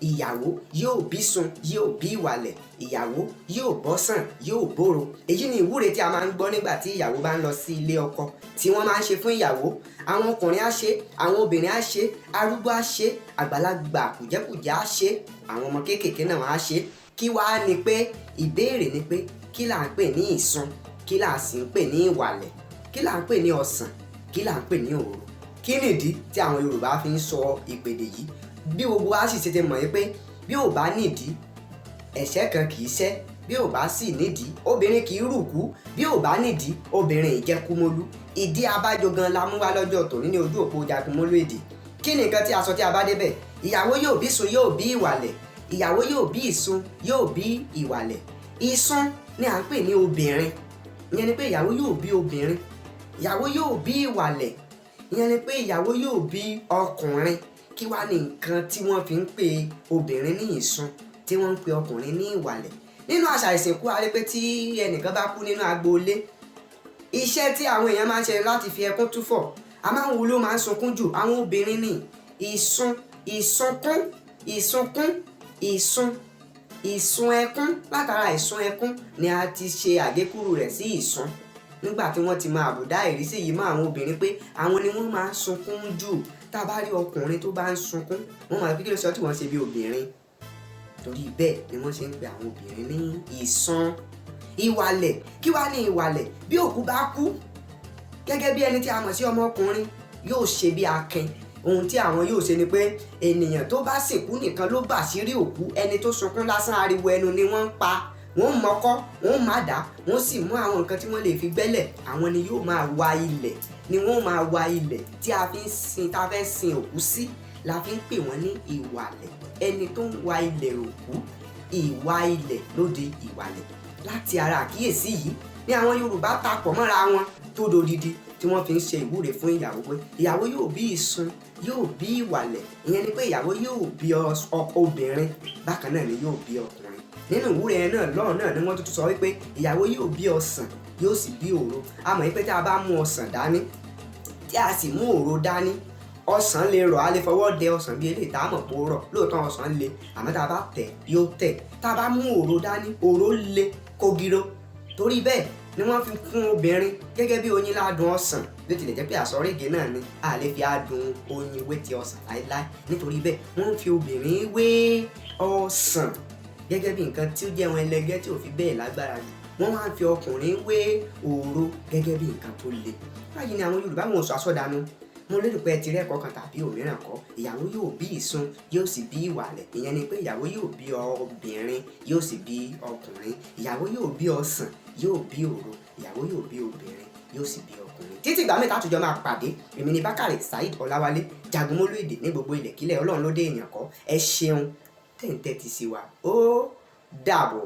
Ìyàwó yóò bí sun, yóò bí ìwàlẹ̀. Ìyàwó yóò bọ́sàn, yóò bòrò. Èyí ni ìwúre tí a máa ń gbọ́ nígbà tí ìyàwó bá ń lọ sí ilé ọkọ, tí wọ́n máa ń ṣe fún ìyàwó. Àwọn ọkùnrin á ṣe, àwọn obìnrin á ṣe, arúgbó á ṣe, àgbàlagbà kùjẹ́kùjẹ́ á ṣe, àwọn ọmọ kéékèèké náà á ṣe. Kí wàá ni pé ìbéèrè ni pé, kí là ń pè ní ìsun? Kí là sì ń pè ní ìwàlẹ̀? Kí là ń pè ní ọ̀sán? Kí là ń pè ní òru? Kí nìdí tí àwọn Yorùbá fi ń sọ ìpèdè yìí? Bí gbogbo wa sì ṣe ti mọ̀ yìí pé bí ò bá nídìí, ẹ̀ṣẹ̀ kan kì í ṣẹ́. Bí ò bá sì nídìí, obìnrin kì í rùkú. Bí ò bá nídìí, obìnrin ìjẹkúmólú. Ìdí abájọ gan la mú wá lọ́jọ́ tòní ní ojú òpó Jagunmólú Èdè. Kí ni nǹkan tí a sọ tí a bá débẹ̀? Ìyàwó yóò bí ìsun, yóò bí ìwàlẹ̀. Ìyàwó yóò bí ìsun, yóò bí ìwàlẹ̀. Ìsun ni à ń pè ní obìnrin, ìyẹn ni pé ìyàwó yóò bí obìnrin. Ìyàwó yóò bí ìwàlẹ̀, ìyẹn ni pé ìyàwó yóò bí ọkùnrin. Kí wá ní nǹkan tí wọ́n fi ń pe obìnrin ní ìsun, tí wọ́n ń pe ọkùnrin ní ìwàlẹ̀? Nínú àṣà ìsìnkú, a rí pé tí ẹnìkan bá kú nínú agboolé, iṣẹ́ tí àwọn èèyàn máa ń ṣe láti fi ẹkún túfọ̀, a máa ń wo ló máa ń sunkún jù? Àwọn obìnrin ní ìsun, ìsunkún, ìsunkún, ìsun, ìsun ẹkún. Látara ìsun ẹkún ni a ti ṣe àgékúrú rẹ̀ sí ìsun, nígbà tí wọ́n ti máa àbùdá ìrísí yìí mọ́ àwọn obìnrin pé àwọn ni wọ́n máa ń sunkún jù. Tá a bá rí ọkùnrin tó bá ń sunkún, wọ́n máa fi kí ló sọ tí wọ́n ṣe bí obìnrin. Torí bẹ́ẹ̀ ni wọ́n ṣe ń pe àwọn obìnrin ní ìsun. Ìwàlẹ̀, kí wàá ní ìwàlẹ̀? Bí òkú bá kú, gẹ́gẹ́ bí ẹni tí a mọ̀ sí ọmọkùnrin yóò ṣe bí akin, ohun tí àwọn yóò ṣe ni pé ènìyàn tó bá sìnkú nìkan ló bàṣírí òkú. Ẹni tó sunkún lásán, ariwo ẹnu ni wọ́n ń pa. Wọ́n mọ́kọ́, wọ́n má dá, wọ́n sì mú àwọn nǹkan tí wọ́n lè fi gbẹ́lẹ̀. Àwọn ni yóò máa wa ilẹ̀, ni wọ́n máa wa ilẹ̀ tí a fi ń sin, tá a fẹ́ sin òkú sí, la fi ń pè wọ́n ní ìwàlẹ̀, ẹni tó ń wa ilẹ̀ òkú. Ìwà ilẹ̀ lóde ìwàlẹ̀. Láti ara àkíyèsí yìí ni àwọn Yorùbá tapọ̀ mọ́ra wọn tó dodidi tí wọ́n fi ń ṣe ìwúre fún ìyàwó pé ìyàwó yóò bí ìsun, yóò bí ìwàlẹ̀. Ìyẹn ni pé ìyàwó yóò bí obìnrin, bákan náà ni yóò bí ọkùnrin. Nínú ìwúre yẹn náà lọ́run náà ni wọ́n tuntun sọ wípé ìyàwó yóò bí ọsàn, yóò sì bí òro. A mọ̀ wípé tí a bá mú ọsàn dání, tí a sì mú òro dání, ọsàn lè rọ̀. A lè fọwọ́ dẹ ọsàn bí eléyìí tá a mọ̀ pé ó rọ̀ lóòótọ́. Ọsàn le, àmọ́ tá a bá tẹ̀, yóò tẹ̀. Tá a bá mú òro dání, òro le kógiro. Torí bẹ́ẹ̀ ni wọ́n fi fún obìnrin gẹ́gẹ́ bí oyin ládùn ọsàn, bí ó tilẹ̀ jẹ́ pé àsọrígè náà ni, a lè fi adùn oyin wé ti ọsàn láéláé. Nítorí bẹ́ẹ̀, wọ́n fi obìnrin wé ọsàn gẹ́gẹ́ bí nǹkan tí ó jẹ́ wọn ẹlẹgẹ́, tí ò fi bẹ́ẹ̀ lágbára jù. Wọ́n wá ń fi ọkùnrin wé òro gẹ́gẹ́ bí nǹkan tó le. Báyìí ni àwọn Yorùbá wọn ò sọ àsọdànù. Mo lérò pé ẹ ti rẹ́kọ̀ọ́ kan tàbí òmíràn kọ́. Ìyàwó yóò bí ìsun, yóò sì bí ìwàlẹ̀, ìyẹn ni pé ìyàwó yóò bí obìnrin, yóò sì bí ọkùnrin. Ìyàwó yóò bí ọsàn, yóò bí òro. Ìyàwó yóò bí obìnrin, yóò sì bí ọkùnrin. Títí ìgbà mẹ́ta àtúnjọ máa pàdé, èmi ni Bákàrè Saheed Ọláwálé, Jagunmólú Èdè ní gbogbo ilẹ̀kílẹ̀. Ọlọ́run ló dé, èèyàn kọ́. Ẹ ṣeun tẹ̀ ń tẹ́tí sí wa. Ó dàbọ̀.